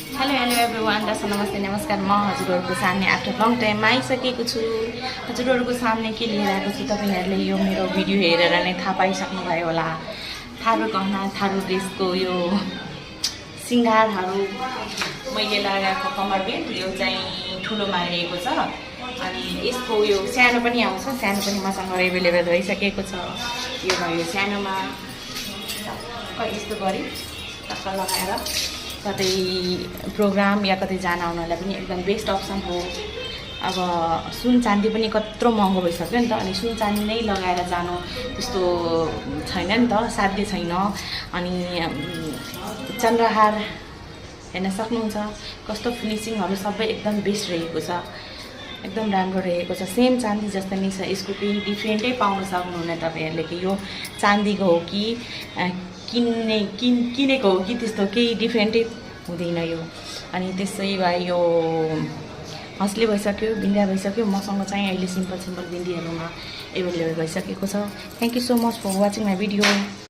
Hello everyone, दर्शक नमस्ते नमस्कार। म हजुरहरूको सामने आफ्टर लङ टाइममा आइसकेको छु। हजुरहरूको सामने के लिएर आएको छु तपाईँहरूले यो मेरो भिडियो हेरेर नै थाहा पाइसक्नुभयो होला। थारू गहना थारू ड्रेसको यो सिँगारहरू मैले लगाएको कम्मर बेल्ट यो चाहिँ ठुलोमा रहेको छ। अनि यसको यो सानो पनि आउँछ, सानो पनि मसँग एभाइलेबल भइसकेको छ। यो भयो सानोमा यस्तो गरी टक्क लगाएर कतै प्रोग्राम या कतै जान आउनलाई पनि एकदम बेस्ट अप्सन हो। अब सुन चाँदी पनि कत्रो महँगो भइसक्यो नि त, अनि सुन चाँदी नै लगाएर जानु त्यस्तो छैन नि त, साध्य छैन। अनि चन्द्रहार हेर्न सक्नुहुन्छ कस्तो फिनिसिङहरू सबै एकदम बेस्ट रहेको छ, एकदम राम्रो रहेको छ। सेम चाँदी जस्तै नै छ, यसको केही डिफ्रेन्टै पाउन सक्नुहुन्न तपाईँहरूले कि यो चाँदीको हो कि किनेको हो कि त्यस्तो केही डिफ्रेन्टै हुँदैन यो। अनि त्यसै भए यो हस्ले भइसक्यो, बिन्दा भइसक्यो। मसँग चाहिँ अहिले सिम्पल बिन्दीहरूमा एभाइलेबल भइसकेको छ। Thank you so much for watching my video.